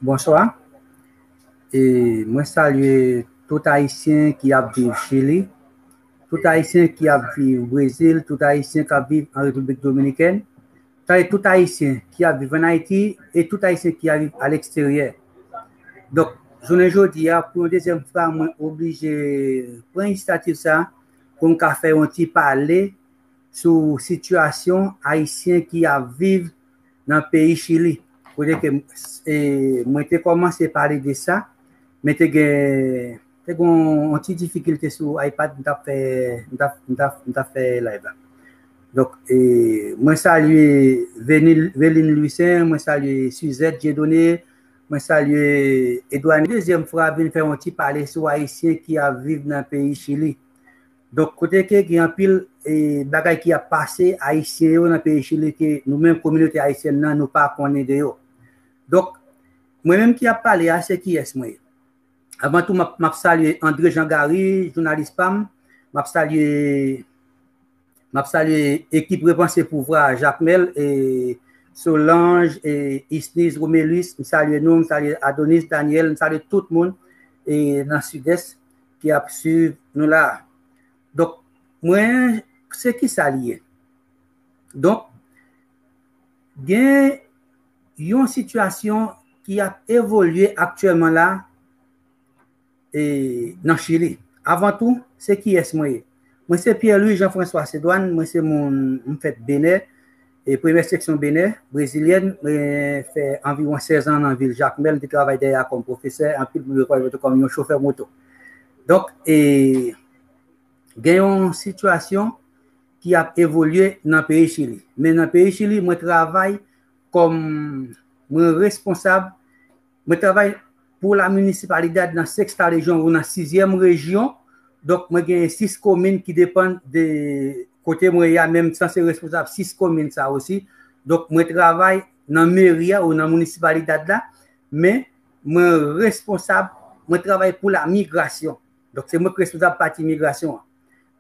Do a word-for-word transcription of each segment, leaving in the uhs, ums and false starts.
Bonswa. E mwen salye tout Ayisyen ki ap viv Chili, tout Ayisyen ki ap viv Brezil, tout Ayisyen k ap viv an Repiblik Dominikèn, salye tout Ayisyen ki ap viv ann Ayiti e tout Ayisyen ki ap viv aleksteryè. Donk, jounen jodi a, pou yon dezyèm fwa, mwen oblije pran inisyativ sa a pou m ka fè yon ti pale sou sitiyasyon Ayisyen ki ap viv nan peyi Chili. Kote ke, e, mwen te kòmanse pale de sa, men te gen, te gen yon ti difikilte sou iPad, m t ap fè, m t ap, m t ap, m t ap fè live la. Donk, e, mwen salye Venil-, Veline Louissaint, mwen salye Suzette Dieudonné, mwen salye Edouard. Dezyèm fwa, vin fè yon ti pale sou Ayisyen ki ap viv nan peyi Chili. Donk, kote ke gen anpil, e, bagay ki ap pase Ayisyen yo nan peyi Chili ke nou menm kominote ayisyèn nan, nou pa konnen de yo. Donk, mwen menm ki ap pale a, se kiyès mwen ye? Avan tou, m ap, m ap salye André Jean Gary, jounalis pa m. M ap salye, m ap salye ekip Repanse Pouvwa, Jacmel, e Solange, e Isniz, Romelus. M salye nou, m salye Adonis, Daniel, m salye tout moun, e nan Sidès ki ap swiv nou la. Donk, mwen, se kisa li ye? Donk, gen yon sitiyasyon ki ap evolye aktyèlman la, e, nan Chili. Avan tou, se kiyès mwen ye? Mwen se Pierre Louis Jean François Cédoine, mwen se moun, m fèt Benè, e premyè seksyon Benè, brezilyèn, mwen fè anviwon sèz an nan vil Jakmèl, m te travay dèyè a kòm pwofesè, anpil moun rekonèt mwen tou kòm yon chofè moto. Donk, e, gen yon sitiyasyon ki ap evolye nan peyi Chili. Men nan peyi Chili, mwen travay kòm, mwen responsab, mwen travay pou la municipalidad nan Sexta Región ou nan sizyèm rejyon. Donk, mwen gen sis komin ki depann de kote mwen ye a, men m sanse responsab sis komin sa osi. Donk, mwen travay nan meri a ou nan municipalidad la, men mwen responsab, mwen travay pou la migrasyon. Donk, se mwen ki responsab pati migrasyon an.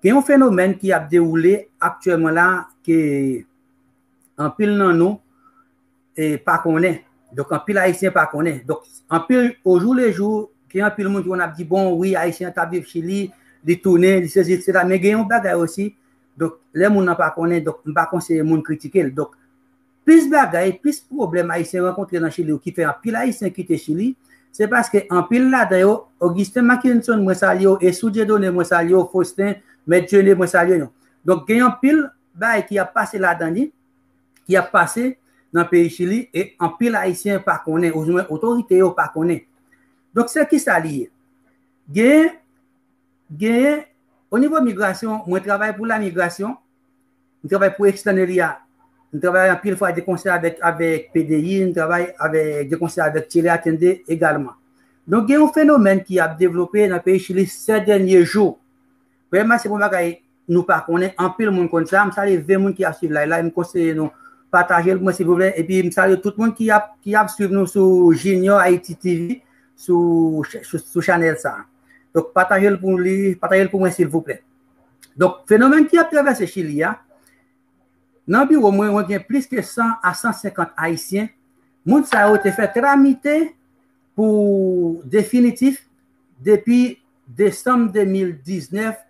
Gen yon fenomèn ki ap dewoule aktyèlman la ke anpil nan nou, e, pa konnen. Donk, anpil Ayisyen pa konnen. Donk, anpil, ojoulejou, gen anpil moun ki konn ap di, bon, wi, Ayisyen an t ap viv Chili, li tounen, li sezi, et cetera. Men gen yon bagay osi, donk, lè moun nan pa konnen, donk, m pa konseye moun kritike l. Donk, plis bagay, plis pwoblèm Ayisyen rankontre nan Chili, ki fè anpil Ayisyen kite Chili, se paske anpil ladan yo, Augustin Mackinson, mwen salye w, Esou Dieudonné, mwen salye w, Faustin, Mèt Dieudonné, mwen salye nou. Donk, gen anpil bagay ki ap pase ladan li, ki ap pase nan peyi Chili, e anpil Ayisyen pa konnen, ouzwen otorite yo pa konnen. Donk, se kisa li ye? Gen, gen, o nivo migrasyon, mwen travay pou la migrasyon, m travay pou Externally a, m travay anpil fwa de konsè avèk, avèk P D I, m travay avèk, de konsè avèk Chile Atiende egalman. Donk, gen yon fenomèn ki ap devlope nan peyi Chili sè dènye jou. Premyèman, se yon bagay nou pa konnen, anpil moun konn sa. M salye ven moun ki ap swiv live la, e m konseye nou pataje l pou mwen, silvouplè. Epi, m salye tout moun ki ap, ki ap swiv nou sou Junior Haiti T V, sou, sou, sou chanèl sa. Donk, pataje l pou li, pataje l pou mwen, silvouplè. Donk, fenomèn ki ap travèse Chili a, nan biwo mwen, mwen gen plis ke san a san senkant Ayisyen. Moun sa yo te fè tramite pou definitif depi desanm de mil diznèf,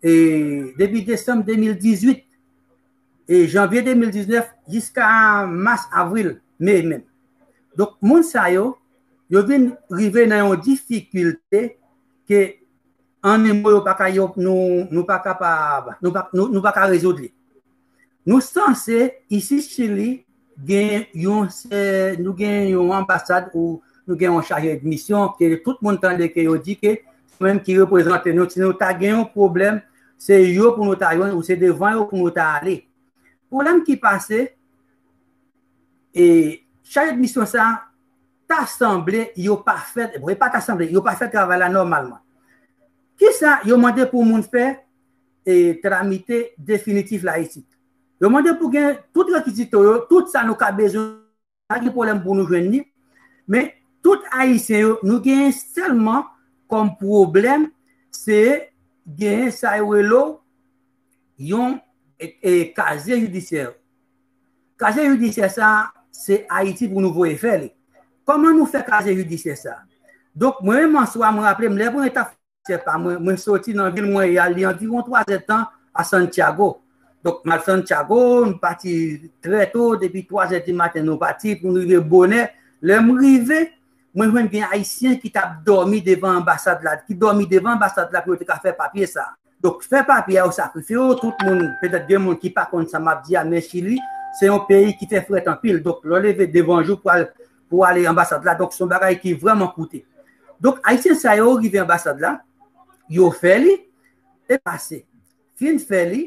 e depi desanm de mil dizuit, e janvye de mil diznèf jiska mas, avril, me menm. Donk, moun sa yo, yo vin rive nan yon difikilte ke an yon mo, yo pa ka, yo, nou, nou pa kapab, nou pa, nou, nou pa ka rezoud li. Nou sanse, isi Chili, gen yon, se, nou gen yon anbasad ou nou gen yon chaje de misyon, ke tout moun tande ke yo di ke se menm ki reprezante nou. Si nou ta gen yon pwoblèm, se yo pou nou ta jwenn, ou se devan yo pou nou ta ale. Pwoblèm ki pase, e chaje de misyon sa ta sanble yo pa fè, bon, e pa ta sanble, yo pa fè travay la nòmalman. Kisa yo mande pou moun fè e tramite definitif la isit? Yo mande pou gen tout rekizito yo, tout sa nou ka bezwen, pa gen pwoblèm pou nou jwenn li. Men tout Ayisyen yo, nou genyen sèlman kòm pwoblèm, se genyen sa yo rele yon e, e, kazye jidisyè. Kazye jidisyè sa, se Ayiti pou nou voye fè li. Kòman nou fè kazye jidisyè sa? Donk, mwen menm answa, mwen raple m, lè mwen t ap fè pa mwen, mwen soti nan vil mwen ye a, li anviwon twa zè tan a Santiago. Donk, m al Santiago, m pati trè to, depi twa zè di maten, nou pati pou nou rive bonè. Lè m rive, mwen jwenn gen Ayisyen ki t ap dòmi devan anbasad la, ki dòmi devan anbasad la pou yo te ka fè papye sa. Donk, fè papye a, yo sakrifye yo, tout moun, petèt gen moun ki pa konn sa m ap di a, men Chili, se yon peyi ki fè frèt anpil. Donk, lè w leve devan jou pou al, pou ale anbasad la, donk, se yon bagay ki vrèman koute. Donk, Ayisyen sa yo rive anbasad la, yo fè li, e pase. Fin fè li,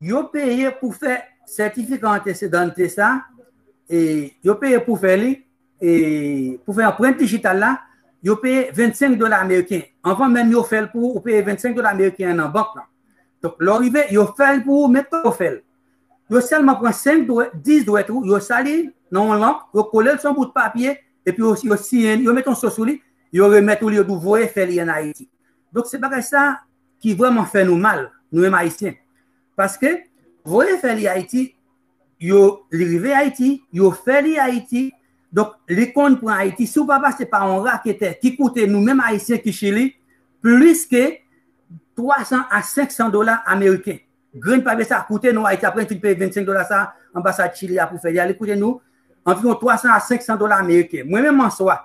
yo peye pou fè sètifika antesedante sa, e yo peye pou fè li, e pou fè anprent dijital la, yo peye vennsenk dola ameriken. Anvan menm yo fè l pou ou, ou peye vennsenk dola ameriken an nan bank lan. Donk, lè w rive, yo fè l pou ou, men pa yo fè l. Yo sèlman pran senk dwèt, dis dwèt ou, yo sali nan yon lank, yo kole l sou yon bout papye, epi yo, yo siyen, yo mete yon so sou li, yo remèt ou li, yo di w voye fè li ann Ayiti. Donk, se bagay sa ki vrèman fè nou mal, nou menm Ayisyen. Paske, voye fè li Ayiti, yo, li rive Ayiti, yo fè li Ayiti, donk, li konn pran Ayiti. Si w pa pase pa yon raketè ki koute nou menm Ayisyen ki Chili, plis ke twa san a senk san dola ameriken. Grenn papye sa koute nou Ayiti, apre n fin peye vennsenk dola sa, anbasad Chili a pou fè li a, li koute nou anviwon twa san a senk san dola ameriken. Mwen menm answa,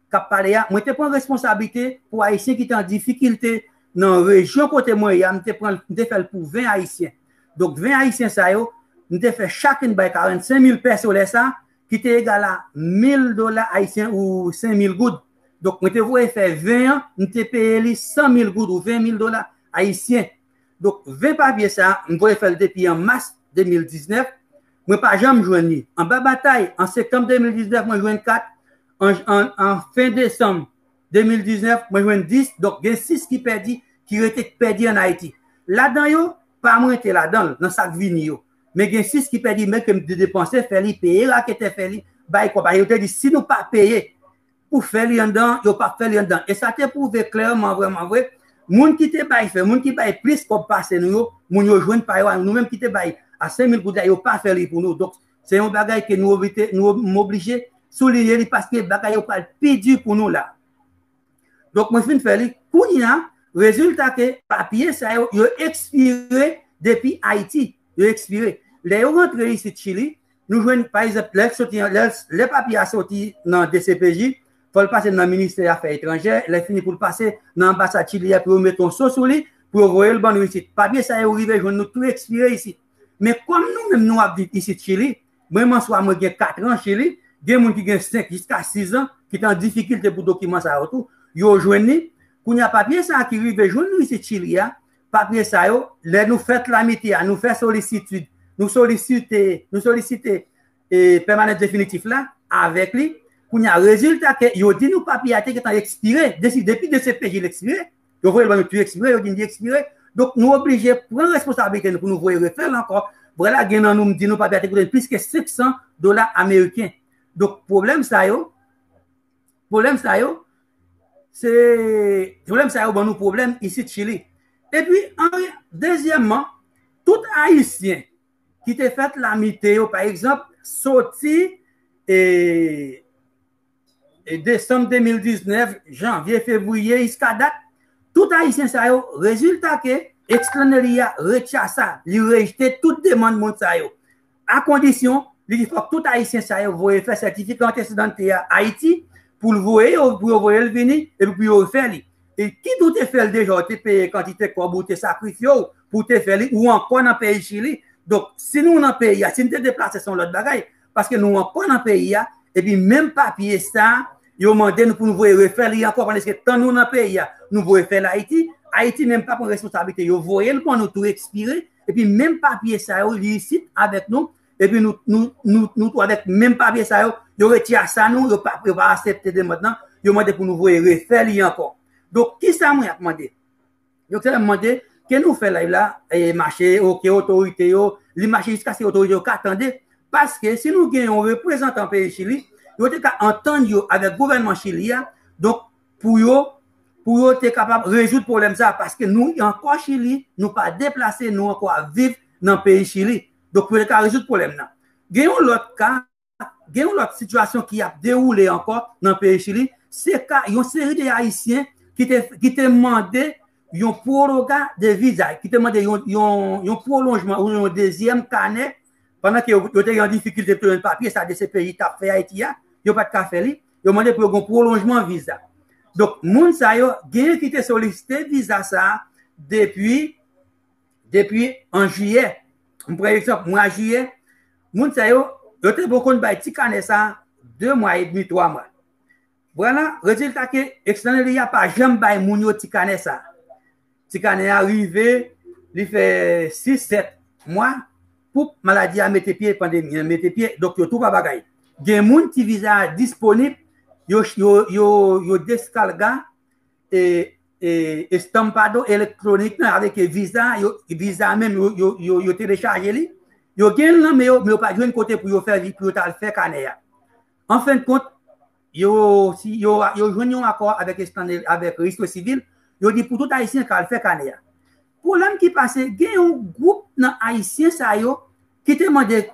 k ap pale a, mwen te pran responsablite pou Ayisyen ki te an difikilte nan rejyon kote mwen ye a, m te pran, m te fè l pou ven Ayisyen. Donk, ven Ayisyen sa yo, m te fè chak youn bay karannsenk mil pèso lè sa, ki te egal a mil dola ayisyen ou senk mil goud. Donk, mwen te voye fè ven an, m te peye li san mil goud ou ven mil dola ayisyen. Donk, ven papye sa, m voye fè l depi an mas de mil diznèf. Mwen pa janm jwenn li. Anba batay, an septanm de mil diznèf, mwen jwenn kat. An, an, an fen desanm de mil diznèf, mwen jwenn dis. Donk, gen sis ki pèdi, ki rete pèdi ann Ayiti. Ladan yo, pa mwen te ladan l, nan sa k vini yo. Men gen sis ki pèdi, men ke m te depanse fè li, peye raketè fè li, bay kòb. Yo te di, si nou pa peye, pou fè li anndan, yo p ap fè li anndan. E sa te pwouve klèman, vrèman vre, moun ki te bay fè, moun ki bay plis kòb pase nou yo, moun yo jwenn pa yo a. Nou menm ki te bay a senk mil goud la, yo pa fè li pou nou. Donk, se yon bagay ke nou oblije, nou, m oblije souliye li paske bagay yo pral pi di pou nou la. Donk, mwen fin fè li. Kounye a, rezilta ke papye sa yo, yo ekspire depi Ayiti. Yo ekspire. Lè yo rantre isit Chili, nou jwenn, pa egzanp, lè l soti, lè, lè papye a soti nan D C P J, fò l pase nan ministè afè etranjè, lè fini pou l pase nan anbasad Chili a pou yo mete yon so sou li, pou yo voye l ban nou isit. Papye sa yo rive jwenn nou tou ekspire isit. Men kòm nou menm nou ap viv isit Chili, mwen menm answa mwen gen kat an Chili, gen moun ki gen senk jiska sis an, ki te an difikilte pou dokiman sa yo tou, yo jwenn li. Kounye a papye sa a ki rive jwenn nou isit Chili a, papye sa yo, lè nou fè klamite a, nou fè solisitid, nou solisite, nou solisite e, pèmanans definitif la avèk li. Kounye a, rezilta ke yo di nou papye a te gentan ekspire, desi, depi D C P J l ekspire, yo voye l ban nou tou ekspire, yo di n li ekspire. Donk, nou oblije pran responsablite nou pou nou voye refè l ankò. Vwala, gen nan nou m di nou papye a te koute n plis ke senk san dola ameriken. Donk, pwoblèm sa yo, pwoblèm sa yo, se, pwoblèm sa yo ban nou pwoblèm isit Chili. Epi, an, dezyèmman, tout Ayisyen ki te fèt la mite yo, pa egzanp, soti, e, e desanm de mil diznèf, janvye, fevriye, jiska dat, tout Ayisyen sa yo, rezilta ke Extranelia retya sa, li rejte tout demann moun sa yo. A kondisyon, li di fòk tout Ayisyen sa yo voye fè sètifika antesedante a Ayiti pou l voye yo, pou yo voye l vini, epi pou yo refè li. E kit ou te fè l deja, ou te peye kantite kòb, ou te sakrifye w pou w te fè li, ou ankò nan peyi Chili. Donk, si nou nan peyi a, si n te deplase, se yon lòt bagay, paske nou ankò nan peyi a, epi menm papye sa, yo mande nou pou nou voye refè li ankò, pandan ke tan nou nan peyi a, nou voye fè l Ayiti, Ayiti menm pa pran responsablite, yo voye l ban nou tou ekspire, epi menm papye sa yo, li isit avèk nou, epi nou, nou, nou, nou tou avèk menm papye sa yo, yo retire sa nou, yo pa, yo pa aksepte demann nan, yo mande pou nou voye refè li ankò. Donk, kisa mwen ap mande? Donk, se la m mande, ke nou fè live la, e mache, oke, otorite yo, li mache jiskaske otorite yo ka tande, paske si nou gen yon reprezantan peyi Chili, yo te ka antann yo avèk gouvènman Chili a, donk, pou yo, pou yo te kapab rezoud pwoblèm sa, paske nou ankò Chili, nou pa deplase, nou ankò ap viv nan peyi Chili. Donk, pou yo te ka rezoud pwoblèm nan. Gen yon lòt ka, gen yon lòt sitiyasyon ki ap dewoule ankò nan peyi Chili, se ka yon seri de Ayisyen ki te, ki te mande yon pwologa de viza, ki te mande yon, yon, yon pwolonjman ou yon dezyèm kanè, pandan ke yo, yo te gen difikilte pou jwenn papye, sa de se peyi t ap fè Ayiti a, yo pa t ka fè li, yo mande pou yo gen pwolonjman viza. Donk, moun sa yo, genyen ki te solisite viza sa a depi, depi an jiyè. M pran egzanp, mwa jiyè, moun sa yo, yo te poko bay ti kanè sa a de mwa edmi, twa mwa. Vwala, rezilta ke Extranelia pa janm bay moun yo ti kanè sa. Ti kanè a rive, li fè sis, sèt mwa, pou maladi a mete pye, pandemi a mete pye, donk yo tou pa bagay. Gen moun ti viza a disponib, yo, yo, yo, yo deskalga, e, e, estampado elektwonik nan, avèk viza, yo, viza menm, yo, yo, yo, yo telechaje li, yo gen l nan men yo, men yo pa jwenn kote pou yo fè, pou yo t al fè kanè a. An fen de kont, yo, si yo, yo jwenn yon akò avèk Stanley, avèk Registro Civil, yo di pou tout Ayisyen ka al fè kanè a. Pwoblèm ki pase, gen yon gwoup nan Ayisyen sa yo ki te mande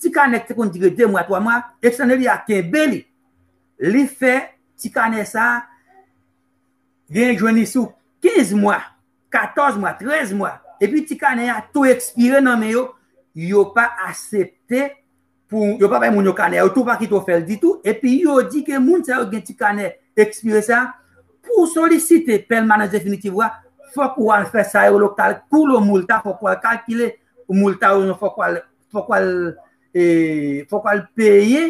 ti kanè ki te konn dire de mwa, twa mwa, Extranelia kenbe li. Li fè ti kanè sa a, gen jwenn li sou kenz mwa, katòz mwa, trèz mwa. Epi ti kanè a tou ekspire nan men yo, yo pa aksepte pou, yo pa bay moun yo kanè, yo tou pa kite yo fè l ditou. Epi yo di ke moun sa yo gen ti kanè ekspire sa, pou solisite pèmanans definitif la, fòk ou al fè sa yo rele kalkulo multa, fòk ou al kalkile multa ou, fòk ou al, fòk ou al, e, fòk ou al peye,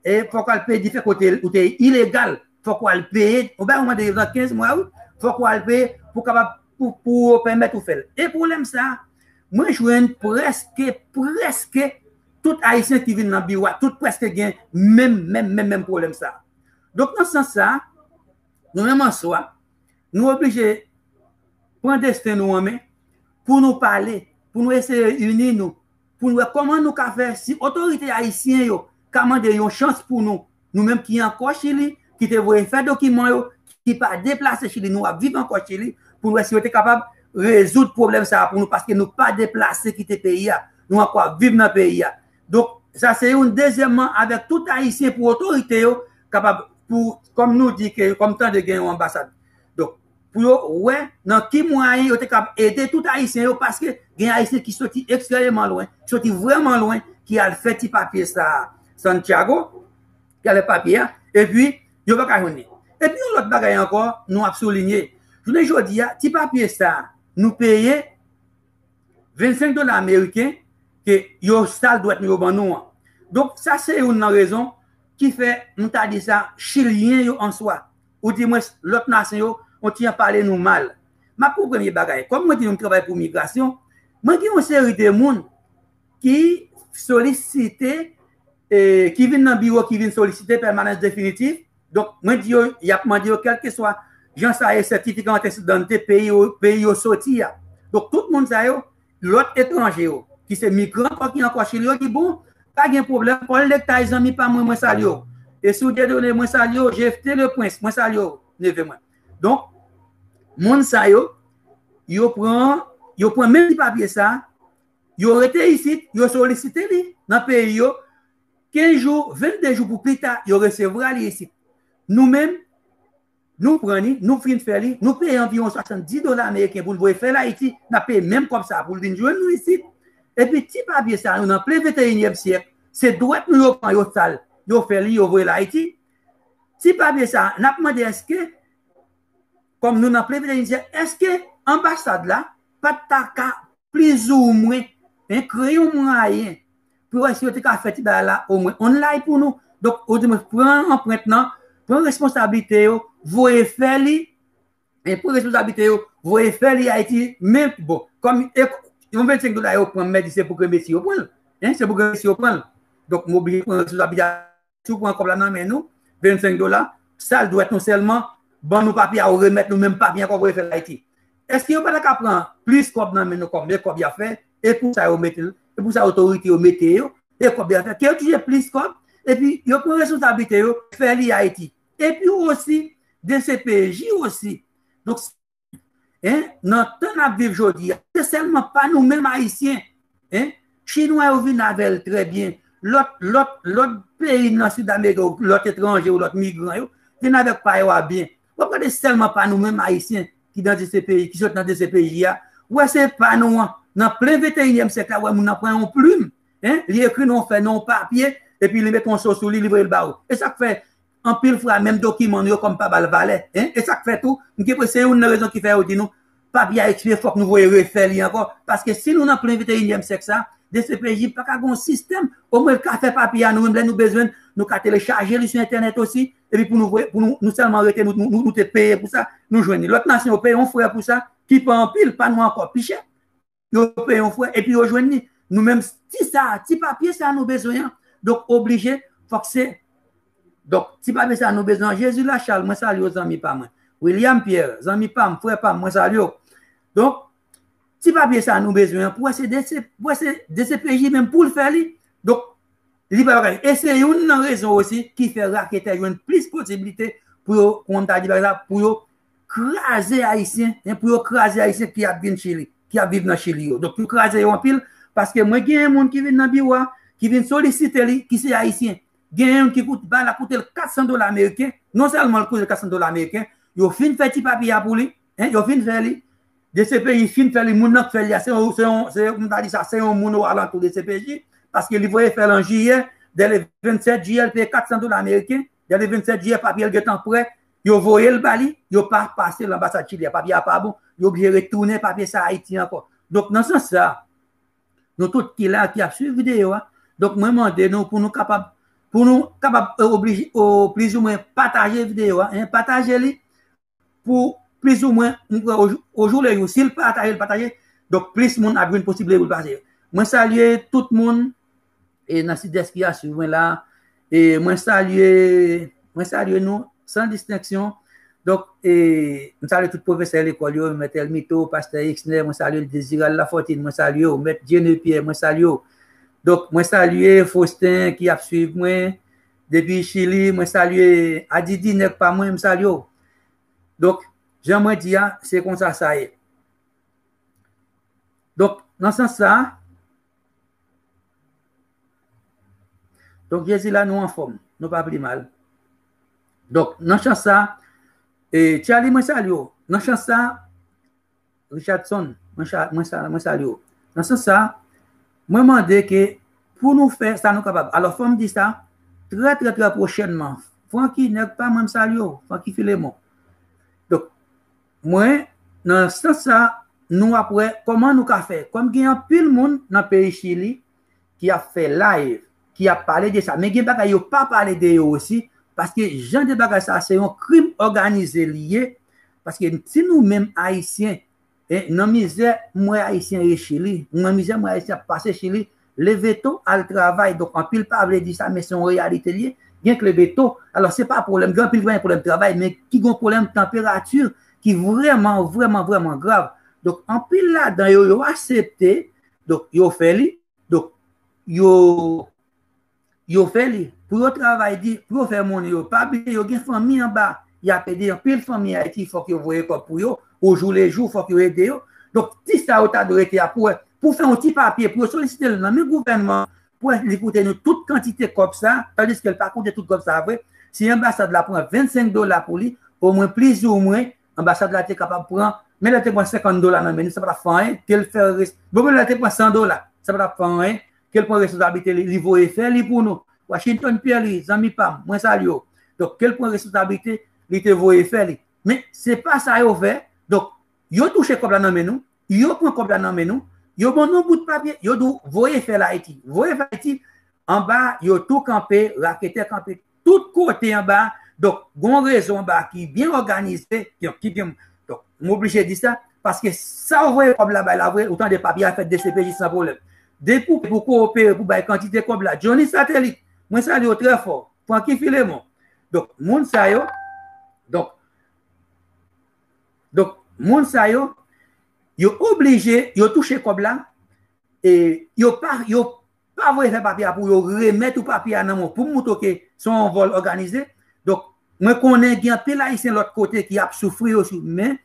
e fòk ou al peye diferan kote ou te ilegal, fòk ou al peye, ou bay ou mande nan kenz mwa, wi, fòk ou al peye pou kapab, pou, pou yo pèmèt ou fè l. E pwoblèm sa, mwen jwenn prèske, prèske tout Ayisyen ki vin nan biwo a, tout prèske gen menm, menm, menm, menm pwoblèm sa. Donk, nan sans sa, nou menm an swa, nou oblije pran desten nou an men, pou nou pale, pou nou eseye ini nou, pou nou wè kòman nou ka fè, si otorite ayisyen yo ka mande yon chans pou nou, nou menm ki ankò Chili, ki te voye fè dokiman yo, ki pa deplase Chili, nou ap viv ankò Chili, pou nou wè si yo te kapab rezoud pwoblèm sa a pou nou, paske nou pa deplase kite peyi a, nou ankò ap viv nan peyi a. Donk, sa se youn. Dezyèmman, avèk tout Ayisyen, pou otorite yo kapab, pou, kòm nou di ke, kòm tande gen yon anbasad. Donk, pou yo wè nan ki mwayen yo te kab ede tout Ayisyen yo, paske gen Ayisyen ki soti ekstrèmeman lwen, ki soti vrèman lwen, ki al fè ti papye sa a Santiago, ki al fè papye a, epi yo pa ka jwenn li. Epi yon lòt bagay ankò, nou ap soulinye. Jounen jodi a, ti papye sa a, nou peye vennsenk dola ameriken ke yo sal dwèt nou yo ban nou an. Donk, sa se youn nan rezon ki fè, m ta di sa, Chilyen yo an swa, ou dimwens lòt nasyon yo, on ti jan pale nou mal. M ap pran premye bagay. Kòm mwen di nou m travay pou migrasyon, mwen gen yon seri de moun ki solisite, e, ki vin nan biwo, ki vin solisite pèmanans definitif. Donk, mwen di yo, y ap mande yo, kèlkeswa jan sa ye, sètifika antesedante peyi yo, peyi yo soti a. Donk, tout moun sa yo, lòt etranje yo, ki se migran ankò, ki ankò Chili, yo di, bon, pa gen pwoblèm, Paul Lectay, zanmi pa mwen, mwen salye w. E si w Dieudonné, mwen salye w, Jephté Le Prince, mwen salye w, neve mwen. Donk, moun sa yo, yo pran, yo pran menm ti papye sa, yo rete isit, yo solisite li nan peyi yo, kenz jou, vennde jou pou pita, yo resevwa li isit. Nou menm, nou pran li, nou fin fè li, nou peye anviwon swasanndis dola ameriken pou n voye fè l Ayiti, n ap peye menm kòb sa pou l vin jwenn nou isit. Epi ti papye sa, nou nan plen venteyinyèm syèk, se dwèt nou yo pran, yo sal, yo fè li, yo voye l Ayiti. Ti papye sa, n ap mande èske, kòm nou nan plen venteyinyèm syèk, èske anbasad la pa t ta ka plizoumwen, en, kreye yon mwayen pou wè si yo te ka fè ti bagay la omwen online pou nou. Donk, ou di mwen, pran anprent nan, pran responsablite yo, voye fè li, en, pran responsablite yo, voye fè li Ayiti, men bon, kòm e, yon vennsenk dola yo pran, m di se pou grenmesi yo pran l. Hein, se pou grenmesi yo pran l. Donk, m oblije pran responsablite. Si w pran kòb la nan men nou, vennsenk dola, sa l dwèt nou sèlman, ban nou papye a, ou remèt nou menm papye ankò pou yo fè l Ayiti. Èske yo pa ta ka pran plis kòb nan men nou kòm lè kòb y ap fè, e pou sa yo mete l, e pou sa otorite yo mete yo, e kòb y ap fè, ke yo touche plis kòb, epi yo pran responsablite yo, fè li Ayiti. Epi osi, D C P J osi. Donk, hein, nan tan n ap viv jodi a, se sèlman pa nou menm Ayisyen. Hein? Chinwa yo vin avè l trè byen. Lòt, lòt, lòt peyi nan Sid Amerik, lòt etranje, lòt migran yo, vin avèk pa yo a byen. W ap gade sèlman pa nou menm Ayisyen ki nan D C P J, ki sot nan D C P J a. Ou wè se pa nou an. Nan plen venteyinyèm syèk la, ou wè moun nan pran yon plim, hein? Li ekri non fè nan yon papye, epi li mete yon so sou li, li voye l ba ou. E sa k fè anpil fwa, menm dokiman nou yo kòm pa ba l valè. Hein? E sa k fè tou, m gen enpresyon se youn nan rezon ki fè yo di nou, papye a ekspire, fòk nou voye refè li ankò. Paske si nou nan plen venteyinyèm syèk sa, D C P J pa ka gen yon sistèm, omwen l ka fè papye a nou menm, lè nou bezwen l, nou ka telechaje li sou entènèt osi, epi pou nou voye, pou nou, nou sèlman rete, nou, nou, nou, nou te peye pou sa, nou jwenn li. Lòt nasyon yo peye yon frè pou sa, ki pa anpil, pa nou ankò pi chè. Yo peye yon frè, epi yo jwenn li. Nou menm, ti sa, ti papye sa nou bezwen an. Donk, oblije, fòk se. Donk, ti papye sa nou bezwen an. Jezi Lachal, mwen salye w, zanmi pa mwen. William Pierre, zanmi pa m, frè pa m, mwen salye w. Donk, ti papye sa nou bezwen an, pou wè se D C, pou wè se D C P J menm pou l fè li. Donk, li pa bagay. E se youn nan rezon osi ki fè raketè jwenn plis posiblite pou yo, kòman m ta di bagay sa, pou yo kraze Ayisyen, hein, pou yo kraze Ayisyen ki ap vin Chili, ki ap viv nan Chili yo. Donk, yo kraze yo anpil, paske mwen genyen moun ki vin nan biwo a, ki vin solisite li, ki se Ayisyen. Genyen youn ki koute, bagay la koute l kat san dola ameriken, non sèlman l koute l kat san dola ameriken, yo fin fè ti papye a pou li, hein, yo fin fè li, D C P J fin fè li, moun nan k fè li a, se yon, se yon, se, m ta di sa, se yon moun o alantou D C P J, paske li voye fè l an jiyè, dè le vennsèt jiyè, l peye kat san dola ameriken, dè le vennsèt jiyè, papye l gentan prè, yo voye l ba li, yo pa pase l anbasad Chili a, papye a pa bon, yo oblije retounen papye sa Ayiti ankò. Donk, nan sans sa, nou tout ki la, ki ap swiv videyo a, donk, mwen mande nou pou nou kapab, pou nou kapab, e, oblije, o, plizoumwen pataje videyo a, hein, pataje li, pou plizoumwen, m kwè, o jou, o jou le jou, si l pataje, l pataje, donk, plis moun ap jwenn posiblite pou l pase. Mwen salye tout moun, e, nan Sidès ki ap swiv mwen la, e mwen salye, mwen salye nou san distenksyon. Donk, e, m salye tout pwofesè lekòl yo, Mèt Elmito, Pastè Exner, mwen salye l, Desiral Lafortine, mwen salye w, Mèt Dieune Pierre, mwen salye w. Donk, mwen salye Faustin ki ap swiv mwen depi Chili, mwen salye Adidi, nèg pa mwen, m salye w. Donk, jan mwen di a, se konsa sa ye. Donk, nan sans sa, donk, Jezi la, nou anfòm, nou pa pi mal. Donk, nan sans sa, e, Charlie, mwen salye w. Nan sans sa, Richardson, mwen sa-, mwen sa-, mwen salye w. Nan sans sa, mwen mande ke pou nou fè sa nou kapab. Alò, fò m di sa, trè, trè, trè pwochènman, Francky, nèg pa mwen, m salye w, Francky Philemon. Donk, mwen, nan sans sa, nou ap wè kòman nou ka fè. Kòm gen anpil moun nan peyi Chili ki ap fè live, ki ap pale de sa, men gen bagay yo pa pale de yo osi, paske jan de bagay sa, se yon krim òganize li ye, paske si nou menm Ayisyen, e, nan mizè m wè Ayisyen ye Chili, nan mizè m wè Ayisyen ap pase Chili, leve to, al travay. Donk, anpil pa vle di sa, men se yon reyalite li ye. Gen k leve to. Alò, se pa pwoblèm, gen anpil ki pa gen pwoblèm travay, men ki gen pwoblèm tanperati ki vrèman, vrèman, vrèman grav. Donk, anpil ladan yo, yo aksepte, donk, yo fè li, donk, yo, yo fè li. Pou yo travay di, pou yo fè monnen yo. Pa bliye, yo gen fanmi anba, y ap ede. Anpil fanmi Ayiti, fòk yo voye kòb pou yo. O jou le jou, fòk yo ede yo. Donk, ti sa yo ta dwe rete a pou wè, pou fè yon ti papye, pou yo solisite l nan men gouvènman, pou wè li koute nou tout kantite kòb sa, tandiske l pa koute tout kòb sa vre. Si anbasad la pran vennsenk dola pou li, omwen plizoumwen, anbasad la te kapab pran, men lè te pran senkant dola nan men nou, sa pa t ap fè anyen, ke l fè res-, bon, men lè te pran san dola, sa pa t ap fè anyen, ke l pran responsablite li, li voye fè li pou nou. Washington Pierre, li, zanmi pa m, mwen salye w. Donk, ke l pran responsablite, li te voye fè li. Men, se pa sa yo fè. Donk, yo touche kòb la nan men nou, yo pran kòb la nan men nou, yo ban nou bout papye, yo di w voye fè l Ayiti. Voye fè l Ayiti, anba, yo tou kanpe, raketè kanpe, tout kote anba. Donk, gon rezo anba ki byen òganize, ki, ki byen, donk, m oblije di sa, Paske sa w voye kòb la bay la vre, ou tande papye a fèt D C P J san pwoblèm. Depi pou, pou koopere, pou bay kantite kòb la. Johnny Satelit, mwen salye w trè fò. Francky Filemon. Donk, moun sa yo, donk, donk, moun sa yo, yo oblije, yo touche kòb la, e yo pa, yo pa voye fè papye a pou yo remèt ou papye a nan men w pou m montre w ke se yon vòl òganize. Donk, mwen konnen gen anpil Ayisyen lòt kote ki ap soufri yo sou, men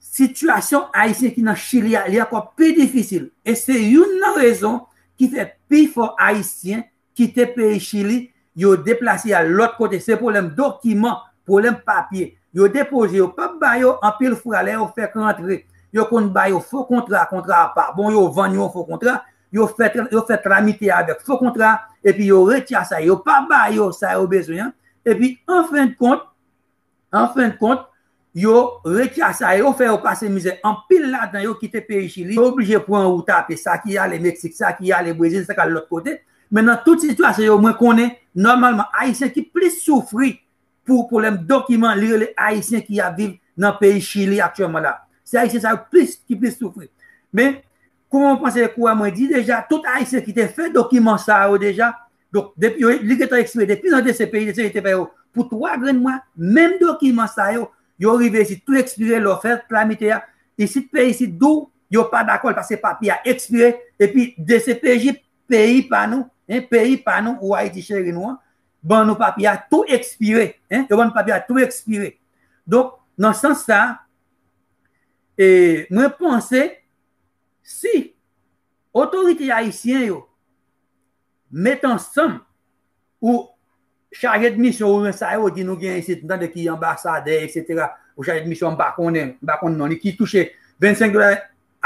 sitiyasyon Ayisyen ki nan Chili a, li ankò pi difisil. E se youn nan rezon ki fè pifò Ayisyen kite peyi Chili, yo deplase al lòt kote. Se pwoblèm dokiman, pwoblèm papye. Yo depoze, yo p ap ba yo anpil fwa lè yo fèk rantre. Yo konn ba yo fo kontra, kontra a pa bon, yo vann yo fo kontra, yo fè, yo fè tramite avèk fo kontra, epi yo retire sa, yo pa ba yo sa yo bezwen an. Epi, an fen de kont, an fen de kont, yo retire sa, yo fè yo pase mizè. Anpil ladan yo kite peyi Chili, yo oblije pran wout a pye, sa ki ale Meksik, sa ki ale Brezil, sa ki ale lòt kote. Men nan tout sitiyasyon yo, mwen konnen, nòmalman, Ayisyen ki plis soufri pou pwoblèm dokiman, li rele Ayisyen ki ap viv nan peyi Chili aktyèlman la. Se Ayisyen sa yo plis, ki plis soufri. Men, kouman w panse, kouman mwen di deja, tout Ayisyen ki te fè dokiman sa yo deja, donk, depi yo, li gentan ekspire, depi nan D C P J, D C P J te fè yo pou twa grenn mwa, menm dokiman sa yo, yo rive isit, tou ekspire, lè w fè tramite a, isit peyi isit di w, yo pa dakò l, paske papye a ekspire, epi D C P J, peyi pa nou, en, peyi pa nou, ou Ayiti cheri nou an, ban nou papye a, tou ekspire, en, yo ban nou papye a, tou ekspire. Donk, nan sans sa, e, mwen panse, si otorite ayisyen yo met ansanm, ou chaje de misyon, ou sa yo di nou gen isit, m tande ki anbasadè, etsetera, ou chaje de misyon, m pa konnen, m pa konn non li, ki touche vennsenk dola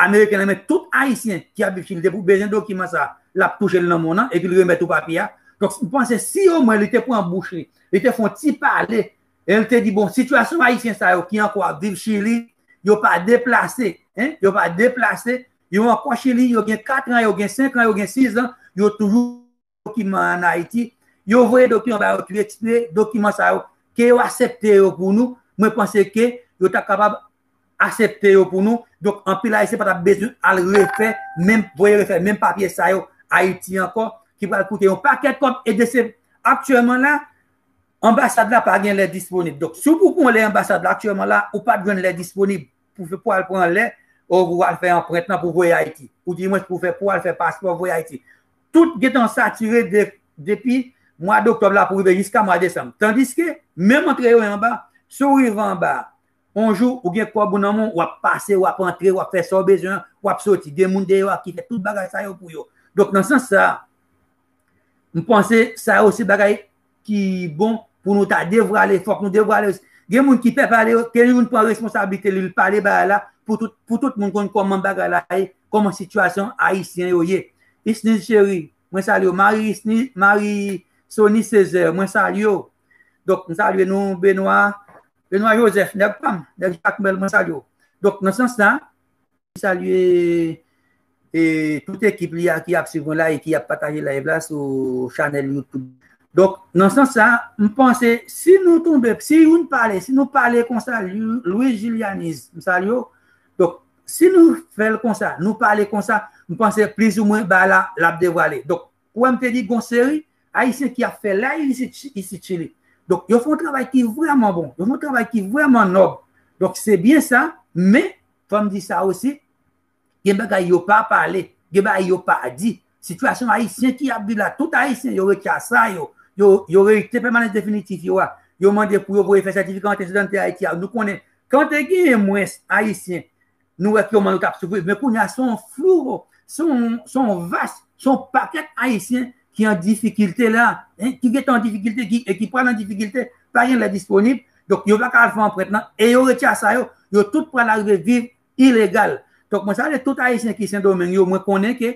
ameriken nan men tout Ayisyen ki ap viv Chili, depi w bezwen dokiman sa, l ap touche l nan men w nan, epi l remèt ou papye a. Donk, m panse si omwen li te pran bouch li, li te fè yon ti pale, e l te di, bon, sitiyasyon Ayisyen sa yo ki ankò ap viv Chili, yo pa deplase, en, yo pa deplase, yo ankò Chili, yo gen kat an, yo gen senk an, yo gen sis an, yo toujou dokiman an Ayiti, yo voye dokiman ba yo tou ekspire, dokiman sa yo, ke yo aksepte yo pou nou, mwen panse ke yo ta kapab aksepte yo pou nou. Donk, anpil Ayisyen pa t ap bezwen al refè, menm, voye refè menm papye sa yo Ayiti ankò, ki pral koute yon pakèt kòb, e de se aktyèlman la, anbasad la pa gen lè disponib. Donk, si w pou pran lè anbasad la aktyèlman la, ou pa t jwenn lè disponib pou fè, pou al pran lè, ou pou al fè anprent lan pou voye Ayiti. Ou di mwen pou fè, pou al fè paspò, voye Ayiti. Tout gentan satire de, depi mwa doktòb la pou rive jiska mwa desanm. Tandiske, menm antre yo anba, si w rive anba, yon jou, ou gen kòb ou nan men w, w ap pase, w ap antre, w ap fè sa w bezwen, w ap soti. Gen moun deyò a ki fè tout bagay sa yo pou yo. Donk, nan sans sa, m panse sa yo se bagay ki bon pou nou ta devwale, fòk nou devwale. Gen moun ki pè pale, ke youn pran responsablite li, l pale bagay la, pou tout, pou tout moun konn kòman bagay la ye, kòman sitiyasyon ayisyen yo ye. Isniz Cheri, mwen salye w. Mari Isniz, Mari Sony Césaire, mwen salye w. Donk, m salye nou, Benoît, Benoît Joseph, nèg pa m, nèg Jakmèl, mwen salye w. Donk, nan sans sa, salye, e, tout ekip li a ki ap swiv mwen la e ki ap pataje live la sou chanèl YouTube. Donk, nan sans sa, m panse, si nou tonbe, si youn pale, si nou pale konsa, Lou-, Louis Julianis, m salye w. Donk, si nou fè l konsa, nou pale konsa, m panse plizoumwen bagay la, l ap devwale. Donk, ou wè m te di gon seri Ayisyen ki ap fè live isit, isit Chili. Donk, yo fè yon travay ki vrèman bon. Yo fè yon travay ki vrèman nòb. Donk, se byen sa, men, fò m di sa osi, gen bagay yo pa pale, gen bagay yo pa di. Sitiyasyon Ayisyen ki ap viv la, tout Ayisyen, yo retire sa yo, yo, yo rejte pèmanans definitif yo a. Yo mande pou yo voye fè sètifika antesedante Ayiti a. Nou konnen, kan te genyen mwens Ayisyen, nou wè kòman yo t ap soufri. Men kounye a, se yon flou, se yon, se yon vas, se yon pakèt Ayisyen ki an difikilte la, en, ki gentan an difikilte, ki, e ki pral an difikilte, pa gen lè disponib. Donk, yo pa ka al fè anprent lan, e yo retire sa yo, yo tout pral rive viv ilegal. Donk, mwen salye tout Ayisyen ki Sendomeng yo, mwen konnen ke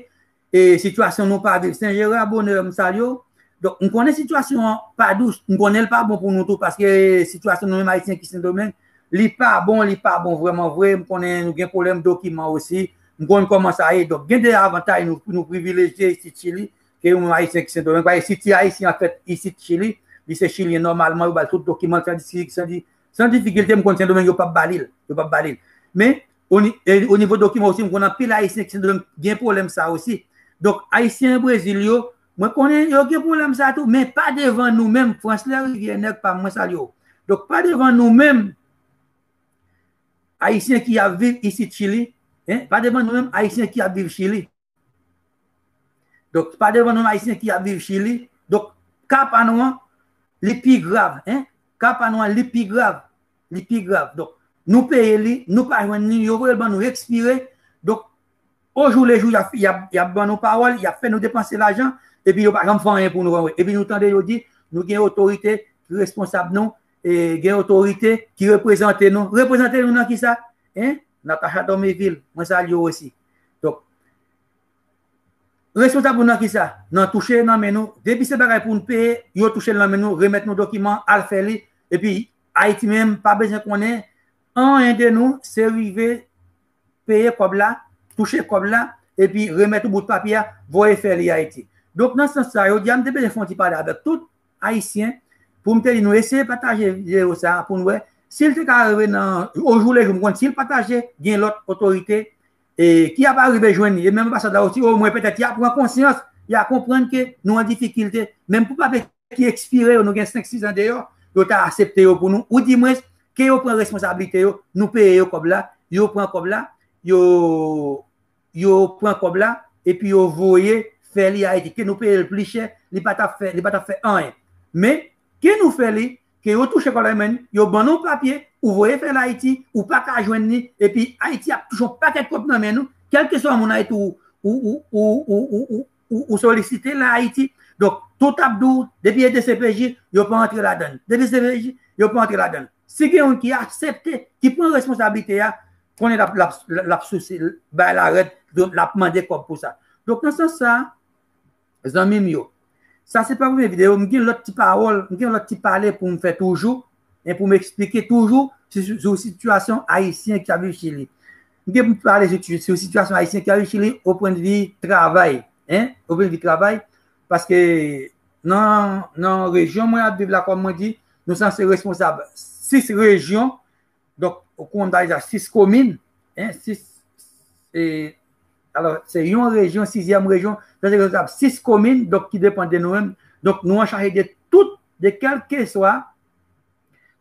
e sitiyasyon nou pa viv. Sen Jera, bonè, m salye w. Donk, m konnen sitiyasyon an pa dous, m konnen l pa bon pou nou tou, paske sitiyasyon nou menm Ayisyen ki Sendomeng, li pa bon, li pa bon vrèman vre. M konnen nou gen pwoblèm dokiman osi. M konn kòman sa ye. Donk, gen de avantaj nou, nou privilejye isit Chili, ke nou menm Ayisyen ki Sendomeng. Paske si ti Ayisyen an fèt isit Chili, li se Chilyen nòmalman, yo ba l tout dokiman l san di-, san di-, san difikilte, m konn Sendomeng, yo p ap ba li l. Yo p ap ba li l. Men, O ni- e, o nivo dokiman osi, m konn anpil Ayisyen ki Sendomeng gen pwoblèm sa osi. Donk, Ayisyen Brezil yo, mwen konnen yo gen pwoblèm sa tou, men pa devan nou menm, Franslè Rivyènèg pa m, mwen salye w. Donk, pa devan nou menm, Ayisyen ki ap viv isit Chili, en, pa devan nou menm, Ayisyen ki ap viv Chili. Donk, pa devan nou menm, Ayisyen ki ap viv Chili. Donk, ka pa nou an, li pi grav, en. Ka pa nou an, li pi grav. Li pi grav. Donk, nou peye li, nou pa jwenn li, yo voye l ban nou ekspire. Donk, o jou le jou, y ap, y ap, y ap ban nou pawòl, y ap fè nou depanse lajan, epi yo pa janm fè anyen pou nou, anwen. Epi nou tande yo di, nou gen otorite ki responsab nou, e gen otorite ki reprezante nou. Reprezante nou nan ki sa? En? Natacha Dormevil, mwen salye w osi. Donk, responsab nou nan ki sa? Nan touche nan men nou. Depi se bagay pou nou peye, yo touche l nan men nou, remèt nou dokiman, al fè li. Epi, Ayiti menm, pa bezwen konnen anyen de nou, se rive peye kòb la, touche kòb la, epi remèt ou bout papye a, voye fè li Ayiti. Donk, nan sans sa, yo di a m te bezwen fè yon ti pale avèk tout Ayisyen, pou m te di nou eseye pataje videyo sa a pou n wè si l te ka rive nan, o jou le jou, m konn si l pataje, gen lòt otorite e, ki ap arive jwenn li. E menm anbasad la osi, omwen petèt y ap pran konsyans, y a konprann ke nou an difikilte. Menm pou papye ki ekspire yo, nou gen senk, sis an deyò, yo ta aksepte yo pou nou. Ou di mwens, ke yo pran responsablite yo, nou peye yo kòb la, yo pran kòb la, yo, yo pran kòb la, epi yo voye fè li Ayiti. Ke nou peye l pli chè, li pa t ap fè, li pa t ap fè anyen. Men, ke nou fè li, ke yo touche kòb la, men yo ban nou papye, ou voye fè l Ayiti, ou pa ka jwenn li, epi Ayiti ap touche yon pakèt kòb nan men nou, kèlkeswa moun Ayiti ou, ou, ou, ou, ou, ou, ou, ou, ou solisite la Ayiti. Donk, tout ap di w, depi e D C P J, yo pa antre ladan l. Depi D C P J, yo pa antre ladan l. Si gen youn ki aksepte, ki pran responsablite a, konnen l ap, l ap, l ap souse, bay la rèd, donk, l ap mande kòb pou sa. Donk, nan sans sa, zanmi m yo, sa se pa premye videyo, m gen lòt ti pawòl, m gen lòt ti pale pou m fè toujou, e pou m eksplike toujou sou, sou, sou sitiyasyon Ayisyen ki ap viv Chili. M gen pou m pale sou, sou sitiyasyon Ayisyen ki ap viv Chili o pwennvi travay, en, o pwennvi travay, paske nan, nan rejyon mwen ap viv la, kòm mwen di, nou sanse responsab sis rejyon, donk, ou konn ta di sa, sis komin, en, sis, e, alò, se yon rejyon, sizyèm rejyon, sa se responsab sis komin, donk, ki depann de nou menm. Donk, nou an chaje de tout, de kèlkeswa,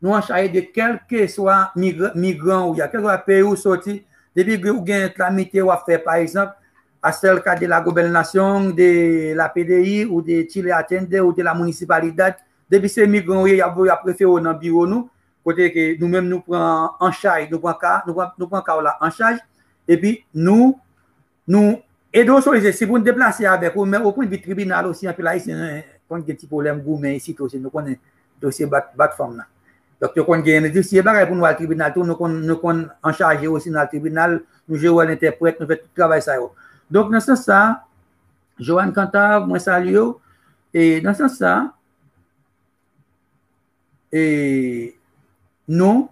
nou an chaje de kèlkeswa migra-, migran ou ye a, kèlkeswa peyi ou soti, depi ke ou gen tramite w ap fè, pa egzanp, a sèl ka de la gobèlnasyon, de la P D I, ou de Chile Atiende, ou de la Municipalidad, depi se migran ou ye, y ap voye, y ap refere w nan biwo nou, kote ke nou menm nou pran an chaj, nou pran ka, nou pran, nou pran ka w la an chaj, epi nou, nou ede w solisite, si pou n deplase avèk ou, men o pwennvi tribinal osi, anpil Ayisyen, eh, konn gen ti pwoblèm goumen isit osi, nou konnen dosye bat, bat fanm nan. Donk, yo konn gen, si gen bagay pou nou al tribinal tou, nou konn, nou konn anchaje osi nan tribinal, nou jwe wòl entèprèt, nou fè tout travay sa yo. Donk, nan sans sa, Joanne Cantave, mwen salye w. E nan sans sa, e nou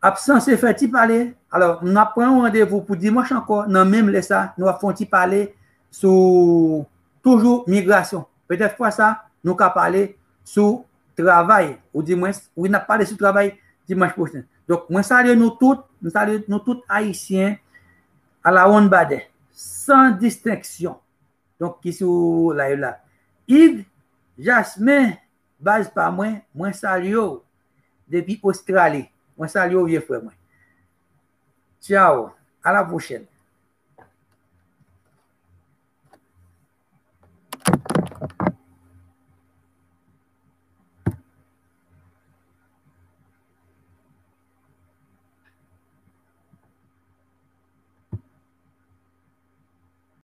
ap sanse fè ti pale. Alò, n ap pran yon randevou pou dimanch ankò, nan menm lè sa, nou ap fè yon ti pale sou toujou migrasyon. Petèt fwa sa, nou ka pale sou travay, ou di mwens, wi, n ap pale sou travay dimanch pwochen. Donk, mwen salye nou tout, mwen salye nou tout Ayisyen alawonnbadè, san distenksyon. Donk, ki sou live la. Yves Jasmin, baz pa mwen, mwen salye w depi Ostrali. Mwen salye w, vye frè mwen. Tchao. A la pwochèn.